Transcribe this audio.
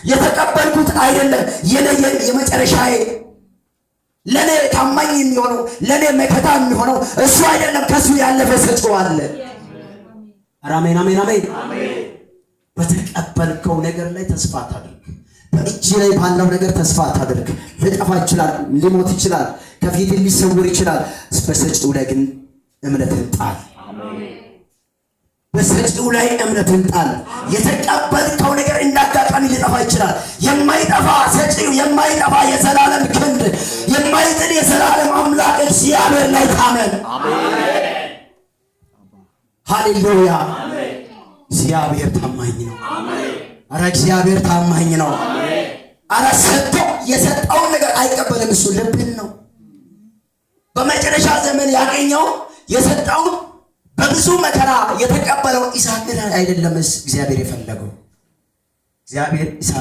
የተቀበልኩት አይደለም የኔ የመጨረሻዬ፣ ለኔ ታማኝ የሚሆነው፣ ለኔ መከታ የሚሆነው እሱ አይደለም። ከሱ ያለፈ ሰጪው አለ። ኧረ አሜን፣ አሜን፣ አሜን። በተቀበልከው ነገር ላይ ተስፋ አታድርግ። በእጅ ላይ ባለው ነገር ተስፋ አታድርግ። ሊጠፋ ይችላል፣ ሊሞት ይችላል፣ ከፊት ሊሰውር ይችላል። በሰጪው ላይ ግን እምነትን ጣል። በሰጪው ላይ እምነትን ጣል። የተቀበልከው ነገር እንዳጋጣሚ ሊጠፋ ይችላል። የማይጠፋ ሰጪው፣ የማይጠፋ የዘላለም ክንድ፣ የማይጥል የዘላለም አምላክ እግዚአብሔር ላይ ታመን። ሃሌሉያ! እግዚአብሔር ታማኝ ነው። አረ እግዚአብሔር ታማኝ ነው። አረ ሰጥቶ የሰጠውን ነገር አይቀበልም። እሱ ልብን ነው። በመጨረሻ ዘመን ያገኘው የሰጠውን፣ በብዙ መከራ የተቀበለው ይስሐቅን አይደለም እግዚአብሔር የፈለገው። እግዚአብሔር ይስሐቅ